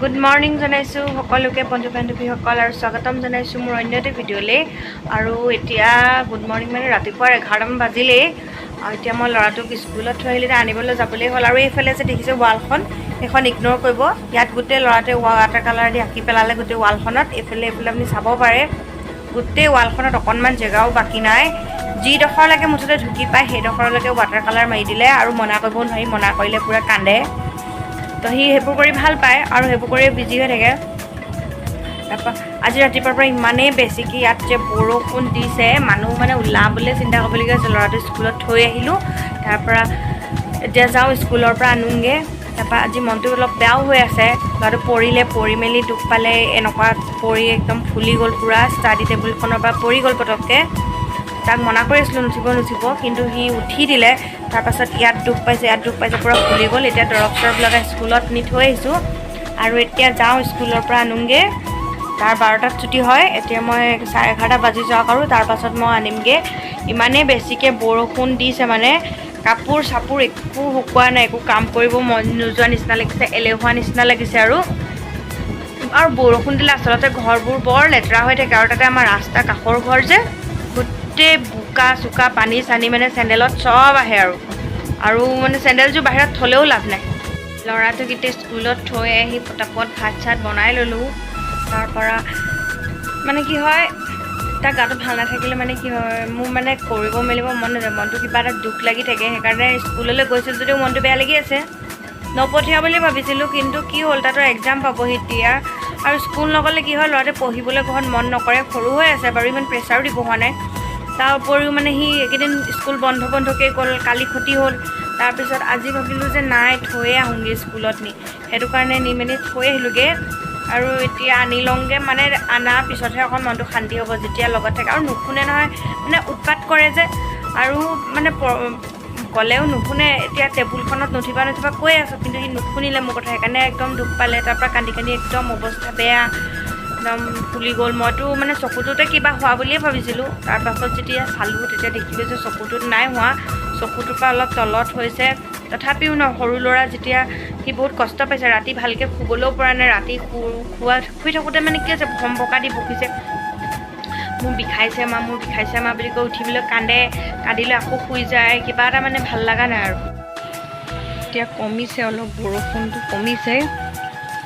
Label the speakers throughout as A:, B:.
A: Good morning জনাইছোঁ সকলোকে বন্ধু বান্ধৱীসকল আৰু স্বাগতম জনাইছোঁ মোৰ অন্য এটা ভিডিঅ'লৈ। আৰু এতিয়া গুড মৰ্ণিং মানে ৰাতিপুৱাৰ 11টামান বাজিলেই আৰু এতিয়া মই ল'ৰাটোক স্কুলত থৈ আহিলে, এতিয়া আনিবলৈ যাবলৈ হ'ল। আৰু এইফালে যে দেখিছে ৱালখন, সেইখন ইগন'ৰ কৰিব। ইয়াত গোটেই ল'ৰাটোৱে ৱাটাৰ কালাৰ দি আঁকি পেলালে গোটেই ৱালখনত। এইফালে এইফালে আপুনি চাব পাৰে, গোটেই ৱালখনত অকণমান জেগাও বাকী নাই। যিডোখৰলৈকে মুঠতে ঢুকি পায়, সেইডোখৰলৈকে ৱাটাৰ কালাৰ মাৰি দিলে। আৰু মনা কৰিব নোৱাৰি, মনা কৰিলে পূৰা কান্দে। তো সি সেইবোৰ কৰি ভাল পায় আৰু সেইবোৰ কৰিয়ে বিজি হৈ থাকে। তাৰপৰা আজি ৰাতিপুৱাৰ পৰা ইমানেই বেছিকৈ ইয়াত যে বৰষুণ দিছে, মানুহ মানে ওলাবলৈ চিন্তা কৰিবলগীয়া হৈছে। ল'ৰাটো স্কুলত থৈ আহিলোঁ, তাৰপৰা এতিয়া যাওঁ স্কুলৰ পৰা আনোগৈ। তাৰপৰা আজি মনটো অলপ বেয়াও হৈ আছে। ল'ৰাটো পৰিলে, পৰি মেলি দুখ পালে। এনেকুৱা পৰি একদম ফুলি গ'ল পূৰা, ষ্টাডি টেবুলখনৰ পৰা পৰি গ'ল পটককৈ। তাক মনা কৰি আছিলোঁ নুঠিব নুঠিব, কিন্তু সি উঠি দিলে। তাৰপাছত ইয়াত দুখ পাইছে, ইয়াত দুখ পাইছে, পূৰা ফুলি গ'ল। এতিয়া দৰৱ চৰৱ লগাই স্কুলত নি থৈ আহিছোঁ আৰু এতিয়া যাওঁ স্কুলৰ পৰা আনোগৈ। তাৰ 12টাত ছুটি হয়। এতিয়া মই 11:30 বাজি যাওক আৰু তাৰপাছত মই আনিমগৈ। ইমানেই বেছিকৈ বৰষুণ দিছে, মানে কাপোৰ চাপোৰ একো শুকোৱা নাই, একো কাম কৰিব মন নোযোৱা নিচিনা লাগিছে, এলেহুৱা নিচিনা লাগিছে। আৰু বৰষুণ দিলে আচলতে ঘৰবোৰ বৰ লেতেৰা হৈ থাকে আৰু তাতে আমাৰ ৰাস্তা কাষৰ ঘৰ যে, গোটেই বোকা চোকা, পানী চানী মানে চেণ্ডেলত চব আহে। আৰু মানে চেণ্ডেলযোৰ বাহিৰত থ'লেও লাভ নাই। ল'ৰাটোক এতিয়া স্কুলত থৈ আহি পটাপট ভাত চাত বনাই ল'লোঁ। তাৰপৰা মানে কি হয়, তাৰ গাটো ভাল নাথাকিলে মানে কি হয়, মোৰ মানে কৰিব মেলিব মন নাযায়, মনটো কিবা এটা দুখ লাগি থাকে। সেইকাৰণে স্কুললৈ গৈছিল যদিও মনটো বেয়া লাগি আছে। নপঠিয়া বুলি ভাবিছিলোঁ, কিন্তু কি হ'ল, তাতো এক্সাম পাবহি এতিয়া আৰু স্কুল নগ'লে কি হয়, ল'ৰাটোৱে পঢ়িবলৈ ঘৰত মন নকৰে। সৰু হৈ আছে বাৰু, ইমান প্ৰেছাৰো দিব হোৱা নাই। তাৰ উপৰিও মানে সি এইকেইদিন স্কুল বন্ধ বন্ধকৈ গ'ল, কালি ক্ষতি হ'ল। তাৰপিছত আজি ভাবিলোঁ যে নাই, থৈয়ে আহোঁগৈ স্কুলত নি। সেইটো কাৰণে নি মেলি থৈ আহিলোঁগৈ আৰু এতিয়া আনি লওঁগৈ। মানে অনাৰ পিছতহে অকণ মনটো শান্তি হ'ব, যেতিয়া লগত থাকে। আৰু নুশুনে নহয়, মানে উৎপাত কৰে যে, আৰু মানে ক'লেও নুশুনে। এতিয়া টেবুলখনত নুঠিবা নুঠিবা কৈ আছোঁ, কিন্তু সি নুশুনিলে মোৰ কথা। সেইকাৰণে একদম দুখ পালে। তাৰপৰা কান্দি কান্দি একদম অৱস্থা বেয়া, একদম ফুলি গ'ল। মইতো মানে চকুটোতে কিবা হোৱা বুলিয়ে ভাবিছিলোঁ। তাৰপাছত যেতিয়া চালোঁ, তেতিয়া দেখিলোঁ যে চকুটোত নাই হোৱা, চকুটোৰ পৰা অলপ তলত হৈছে। তথাপিও ন, সৰু ল'ৰা যেতিয়া, সি বহুত কষ্ট পাইছে। ৰাতি ভালকৈ শুবলৈও পৰা নাই। ৰাতি শুই থাকোঁতে মানে কি হৈছে, ভম ভকা দি বকিছে, "মোৰ বিষাইছে মা, মোৰ বিষাইছে মা" বুলি কৈ উঠিবলৈ কান্দে, কান্দিলে আকৌ শুই যায়। কিবা এটা মানে ভাল লগা নাই। আৰু এতিয়া কমিছে অলপ, বৰষুণটো কমিছে।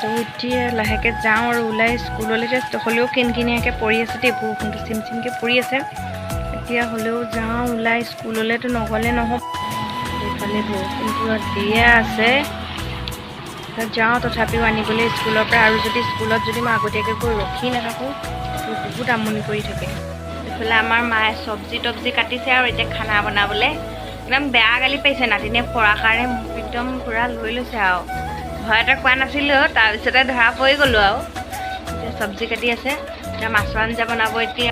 A: তো এতিয়া লাহেকৈ যাওঁ আৰু ওলাই স্কুললৈ। এতিয়া হ'লেও কিনকিনীয়াকৈ পৰি আছে দেই বৰষুণটো, চিম চিমকৈ পৰি আছে। এতিয়া হ'লেও যাওঁ ওলাই স্কুললৈতো, নগ'লে নহ'ব। এইফালে বৰষুণ পূৰা দিয়ে আছে। যাওঁ তথাপিও আনিবলৈ স্কুলৰ পৰা। আৰু যদি স্কুলত যদি মই আগতীয়াকৈ গৈ ৰখি নাথাকোঁ, তো বহুত আমনি কৰি থাকে। এইফালে আমাৰ মায়ে চব্জি তব্জি কাটিছে আৰু এতিয়া খানা বনাবলৈ। একদম বেয়া গালি পাৰিছে নাতিনে পৰাৰ কাৰণে, মোক একদম পূৰা লৈ লৈছে। আৰু ভয় এটা কোৱা নাছিলোঁ, তাৰপিছতে ধৰা পৰি গ'লোঁ। আৰু এতিয়া চব্জি কাটি আছে, এতিয়া মাছৰ আঞ্জা বনাব এতিয়া।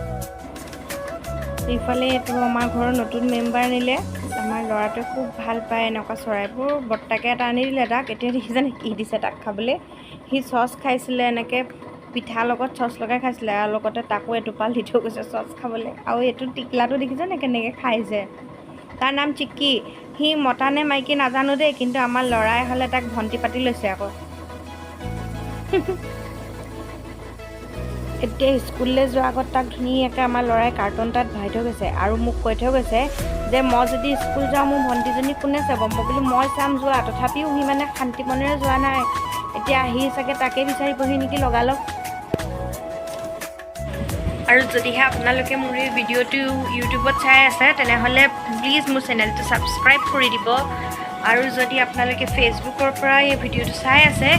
A: এইফালে এইটো আমাৰ ঘৰৰ নতুন মেম্বাৰ আনিলে। আমাৰ ল'ৰাটোৱে খুব ভাল পায় এনেকুৱা চৰাইবোৰ। বৰ্তাকে এটা আনি দিলে তাক। এতিয়া দেখিছেনে কি দিছে তাক খাবলৈ? সি চচ খাইছিলে, এনেকৈ পিঠাৰ লগত চচ লগাই খাইছিলে আৰু লগতে তাকো এটোপাল দি থৈ গৈছে চচ খাবলৈ। আৰু এইটো টিকলাটো দেখিছেনে কেনেকৈ খাইছে? তাৰ নাম চিক্কি। সি মতা নে মাইকী নাজানো দেই, কিন্তু আমাৰ ল'ৰাই হ'লে তাক ভণ্টি পাতি লৈছে আকৌ। এতিয়া স্কুললৈ যোৱাৰ আগত তাক ধুনীয়াকৈ আমাৰ ল'ৰাই কাৰ্টুন তাত ভৰাই থৈ গৈছে আৰু মোক কৈ থৈ গৈছে যে মই যদি স্কুল যাওঁ, মোৰ ভণ্টিজনী কোনে চাব? মই বোলো মই চাম, যোৱা। তথাপিও সি মানে শান্তি মনেৰে যোৱা নাই। এতিয়া আহি চাগে তাকে বিচাৰিবহি নেকি লগালগ। আৰু যদিহে আপোনালোকে মোৰ এই ভিডিঅ'টো ইউটিউবত চাই আছে, তেনেহ'লে প্লিজ মোৰ চেনেলটো ছাবস্ক্ৰাইব কৰি দিব। আৰু যদি আপোনালোকে ফেচবুকৰ পৰা এই ভিডিঅ'টো চাই আছে,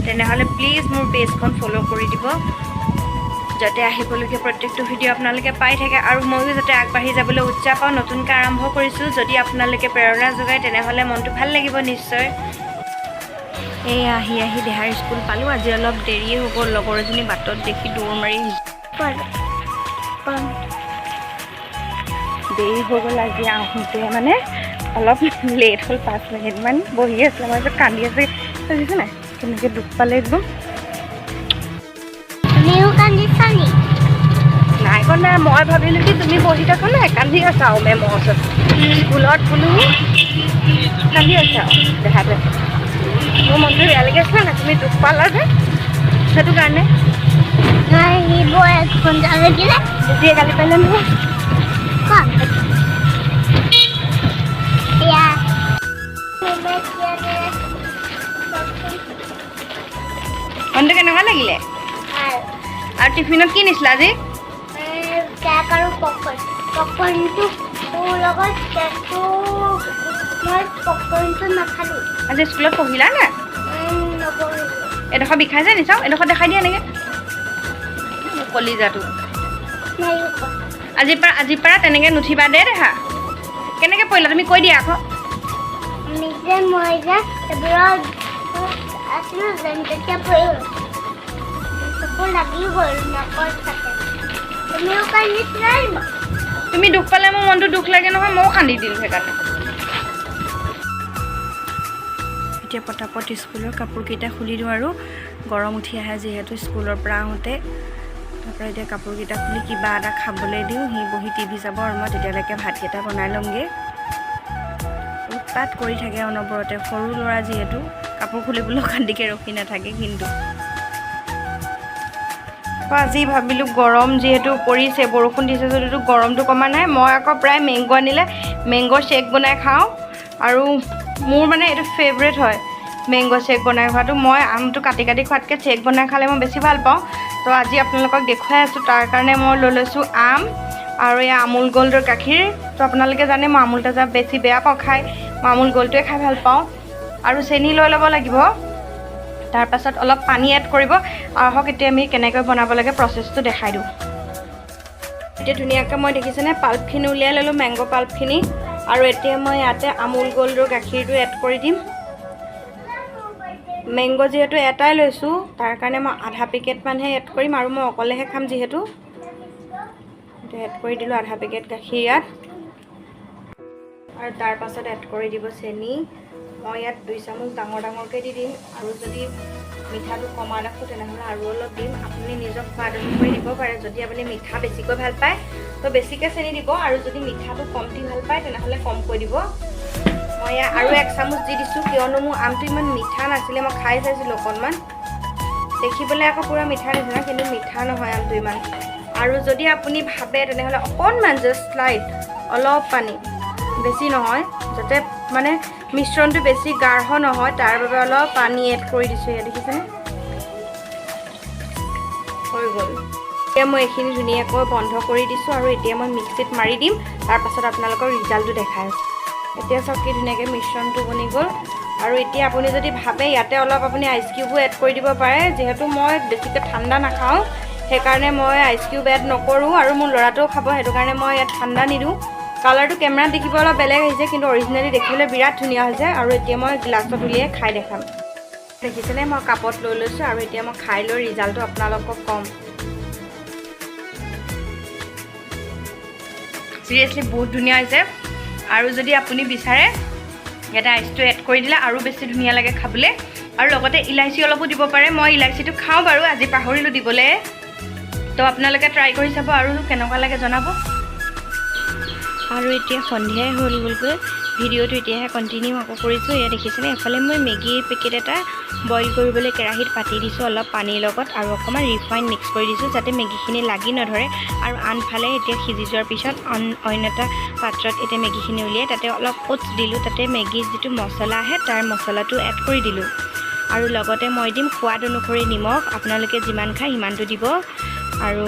A: তেনেহ'লে প্লিজ মোৰ পেজখন ফ'ল' কৰি দিব, যাতে আহিবলগীয়া প্ৰত্যেকটো ভিডিঅ' আপোনালোকে পাই থাকে আৰু ময়ো যাতে আগবাঢ়ি যাবলৈ উৎসাহ পাওঁ। নতুনকৈ আৰম্ভ কৰিছোঁ, যদি আপোনালোকে প্ৰেৰণা যোগায়, তেনেহ'লে মনটো ভাল লাগিব নিশ্চয়। এই আহি আহি দেহাৰ স্কুল পালোঁ। আজি অলপ দেৰিয়ে হৈ গ'ল, লগৰ এজনী বাটত দেখি দৌৰ মাৰি আহিছোঁ। দেৰি হৈ গ'ল আজি আহোঁতে, মানে অলপ লেট হ'ল। 5 মিনিটমান বহি আছিলে, মই কান্দি আছে। দেখিছে নাই কেনেকৈ দুখ পালে একদম?
B: তুমিও কান্দিছা নি?
A: নাই কন্দা। মই ভাবিলোঁ কি তুমি বহি থাকা নাই, কান্দি আছা আৰু মেমৰ ওচৰত স্কুলত বোলো কান্দি আছা আৰু দেহাতে। মোৰ মনটো বেয়া লাগি আছিলে নাই, তুমি দুখ পালা যে। সেইটো কাৰণে।
B: আহিব 1 ঘণ্টা লাগিলে।
A: বেছিয়ে গালি পাৰিলে নহয়।
B: কম এয়া।
A: মনটো কেনেকুৱা লাগিলে? আৰু টিফিনত কি নিছিলা আজি?
B: কেক আৰু পপকৰ্ণ। পপকৰ্ণটো লগত কেকটো, মই পপকৰ্ণটো নাখালোঁ।
A: আজি স্কুলত পঢ়িলা নে?
B: নপঢ়িলোঁ।
A: এডোখৰ বিষাইছে নি? চাওঁ, এডোখৰ দেখাই দিয়া এনেকৈ কলিজাটো।
B: নাই।
A: আজিৰ পৰা তেনেকৈ নুঠিবা দেই দেহা। কেনেকৈ পৰিলা তুমি কৈ দিয়া আকৌ।
B: আমি যে মই যে টেবুলত আছিলোঁ যেন, তেতিয়া পৰিল, চকু লাগি গ'ল নাকত তাতে। তুমিও কান্দিছিলা নি?
A: তুমি দুখ পালে মোৰ মনটো দুখ লাগে নহয়, ময়ো কান্দি দিলোঁ সেইকাৰণে। এতিয়া পটাপট স্কুলৰ কাপোৰকেইটা খুলি দিওঁ আৰু গৰম উঠি আহে যিহেতু স্কুলৰ পৰা আহোঁতে। তাৰপৰা এতিয়া কাপোৰকেইটা খুলি কিবা এটা খাবলৈ দিওঁ। সি বহি টিভি চাব আৰু মই তেতিয়ালৈকে ভাতকেইটা বনাই ল'মগৈ। উৎপাত কৰি থাকে অনবৰতে। সৰু ল'ৰা যিহেতু, কাপোৰ খুলিবলৈ অশান্তিকৈ ৰখি নাথাকে। কিন্তু আকৌ আজি ভাবিলোঁ, গৰম যিহেতু পৰিছে, বৰষুণ দিছে যদিও গৰমটো কমা নাই, মই আকৌ প্ৰায় মেংগ' আনিলে মেংগ' শ্বেক বনাই খাওঁ। আৰু মোৰ মানে এইটো ফেভৰেট হয় মেংগ' শ্বেক বনাই খোৱাটো। মই আমটো কাটি কাটি খোৱাতকৈ শ্বেক বনাই খালে মই বেছি ভাল পাওঁ। তো আজি আপোনালোকক দেখুৱাই আছোঁ, তাৰ কাৰণে মই লৈ লৈছোঁ আম আৰু এই আমুল গ'ল্ডৰ গাখীৰ। তো আপোনালোকে জানে মই আমুল তাজা বেছি বেয়া পাওঁ খাই, মই আমুল গ'ল্ডটোৱে খাই ভাল পাওঁ। আৰু চেনি লৈ ল'ব লাগিব, তাৰপাছত অলপ পানী এড কৰিব। আহক, এতিয়া আমি কেনেকৈ বনাব লাগে প্ৰচেছটো দেখাই দিওঁ। এতিয়া ধুনীয়াকৈ মই দেখিছেনে পাল্পখিনি উলিয়াই ল'লোঁ, মেংগ' পাল্পখিনি। আৰু এতিয়া মই ইয়াতে আমুল গ'ল্ডৰ গাখীৰটো এড কৰি দিম। মেংগ' যিহেতু এটাই লৈছোঁ, তাৰ কাৰণে মই আধা পেকেটমানহে এড কৰিম আৰু মই অকলেহে খাম যিহেতু। এতিয়া এড কৰি দিলোঁ আধা পেকেট গাখীৰ ইয়াত। আৰু তাৰ পাছত এড কৰি দিব চেনি। মই ইয়াত 2 চামুচ ডাঙৰ ডাঙৰকৈ দি দিম আৰু যদি মিঠাটো কমা ৰাখোঁ, তেনেহ'লে আৰু অলপ দিম। আপুনি নিজৰ সোৱাদ অনুসৰি দিব পাৰে। যদি আপুনি মিঠা বেছিকৈ ভাল পায়, তো বেছিকৈ চেনি দিব আৰু যদি মিঠাটো কমটি ভাল পায়, তেনেহ'লে কমকৈ দিব। মই ইয়াত আৰু 1 চামুচ দি দিছোঁ, কিয়নো মোৰ আমটো ইমান মিঠা নাছিলে। মই খাই চাইছিলোঁ অকণমান। দেখিবলৈ আকৌ পূৰা মিঠা নিচিনা, কিন্তু মিঠা নহয় আমটো ইমান। আৰু যদি আপুনি ভাবে, তেনেহ'লে অকণমান জাষ্ট লাইট অলপ পানী, বেছি নহয়, যাতে মানে মিশ্ৰণটো বেছি গাঢ় নহয়, তাৰ বাবে অলপ পানী এড কৰি দিছোঁ ইয়াত। দেখিছেনে, হৈ গ'ল। এতিয়া মই এইখিনি ধুনীয়াকৈ বন্ধ কৰি দিছোঁ আৰু এতিয়া মই মিক্সিত মাৰি দিম। তাৰপাছত আপোনালোকৰ ৰিজাল্টটো দেখাই আছোঁ। এতিয়া চাওক, কি ধুনীয়াকৈ মিশ্ৰণটো বনি গ'ল। আৰু এতিয়া আপুনি যদি ভাবে, ইয়াতে অলপ আপুনি আইচ কিউবো এড কৰি দিব পাৰে। যিহেতু মই বেছিকৈ ঠাণ্ডা নাখাওঁ, সেইকাৰণে মই আইচ কিউব এড নকৰোঁ আৰু মোৰ ল'ৰাটোও খাব, সেইটো কাৰণে মই ইয়াত ঠাণ্ডা নিদিওঁ। কালাৰটো কেমেৰাত দেখিব অলপ বেলেগ আহিছে, কিন্তু অৰিজিনেলি দেখিবলৈ বিৰাট ধুনীয়া হৈছে। আৰু এতিয়া মই গ্লাছত উলিয়াই খাই দেখাম। দেখিছেনে, মই কাপত লৈ লৈছোঁ আৰু এতিয়া মই খাই লৈ ৰিজাল্টটো আপোনালোকক ক'ম। চিৰিয়াছলি বহুত ধুনীয়া হৈছে। আৰু যদি আপুনি বিচাৰে, ইয়াতে আইচটো এড কৰি দিলে আৰু বেছি ধুনীয়া লাগে খাবলৈ। আৰু লগতে ইলাচি অলপো দিব পাৰে। মই ইলাচিটো খাওঁ বাৰু, আজি পাহৰিলোঁ দিবলৈ। তো আপোনালোকে ট্ৰাই কৰি চাব আৰু কেনেকুৱা লাগে জনাব। আৰু এতিয়া সন্ধিয়াই হ'ল গ'লগৈ, ভিডিঅ'টো এতিয়াহে কণ্টিনিউ আকৌ কৰিছোঁ। এয়া দেখিছেনে, এফালে মই মেগীৰ পেকেট এটা বইল কৰিবলৈ কেৰাহীত পাতি দিছোঁ অলপ পানীৰ লগত আৰু অকণমান ৰিফাইন মিক্স কৰি দিছোঁ, যাতে মেগীখিনি লাগি নধৰে। আৰু আনফালে এতিয়া সিজি যোৱাৰ পিছত অন্য এটা পাত্ৰত এতিয়া মেগীখিনি উলিয়াই তাতে অলপ অ'টছ দিলোঁ। তাতে মেগীৰ যিটো মছলা আহে, তাৰ মছলাটো এড কৰি দিলোঁ। আৰু লগতে মই দিম সোৱাদ অনুসৰি নিমখ, আপোনালোকে যিমান খায় সিমানটো দিব। আৰু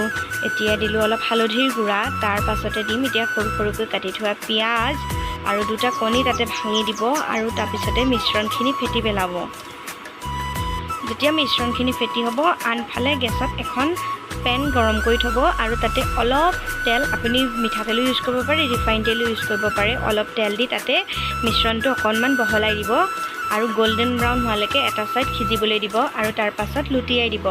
A: এতিয়া দিলোঁ অলপ হালধিৰ গুড়া। তাৰ পাছতে দিম এতিয়া সৰু সৰুকৈ কাটি থোৱা পিঁয়াজ আৰু দুটা কণী তাতে ভাঙি দিব আৰু তাৰপিছতে মিশ্ৰণখিনি ফেটি পেলাব। যেতিয়া মিশ্ৰণখিনি ফেটি হ'ব, আনফালে গেছত এখন পেন গৰম কৰি থ'ব আৰু তাতে অলপ তেল, আপুনি মিঠাতেলো ইউজ কৰিব পাৰে, ৰিফাইন তেলো ইউজ কৰিব পাৰে, অলপ তেল দি তাতে মিশ্ৰণটো অকণমান বহলাই দিব আৰু গল্ডেন ব্ৰাউন হোৱালৈকে এটা ছাইড সিজিবলৈ দিব আৰু তাৰ পাছত লুটিয়াই দিব।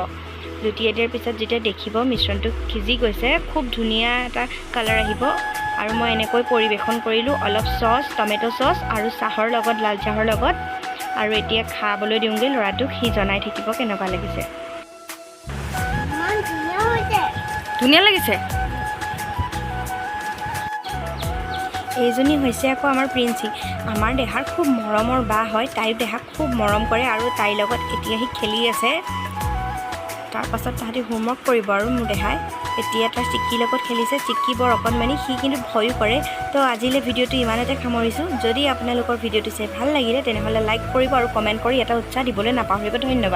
A: লুটিয়াই দিয়াৰ পিছত যেতিয়া দেখিব মিশ্ৰণটো সিজি গৈছে, খুব ধুনীয়া এটা কালাৰ আহিব। আৰু মই এনেকৈ পৰিৱেশন কৰিলোঁ অলপ চচ, টমেট' চচ আৰু চাহৰ লগত, লাল চাহৰ লগত। আৰু এতিয়া খাবলৈ দিওঁগৈ ল'ৰাটোক, সি জনাই থাকিব কেনেকুৱা লাগিছে।
B: ইমান ধুনীয়া হৈছে।
A: ধুনীয়া লাগিছে। এইজনী হৈছে আকৌ আমাৰ প্ৰিন্সি, আমাৰ দেহাৰ খুব মৰমৰ বা হয়। তাইও দেহাক খুব মৰম কৰে আৰু তাইৰ লগত এতিয়া সি খেলি আছে। তাৰপাছত তাহাঁতি হোমৱৰ্ক কৰিব আৰু মোৰ দেহাই এতিয়া তাৰ চিক্কিৰ লগত খেলিছে। চিক্কি বৰ অকণমানি, সি কিন্তু ভয়ো কৰে। তো আজিলৈ ভিডিঅ'টো ইমানতে সামৰিছোঁ। যদি আপোনালোকৰ ভিডিঅ'টো চাই ভাল লাগিলে, তেনেহ'লে লাইক কৰিব আৰু কমেণ্ট কৰি এটা উৎসাহ দিবলৈ নাপাহৰিব। ধন্যবাদ।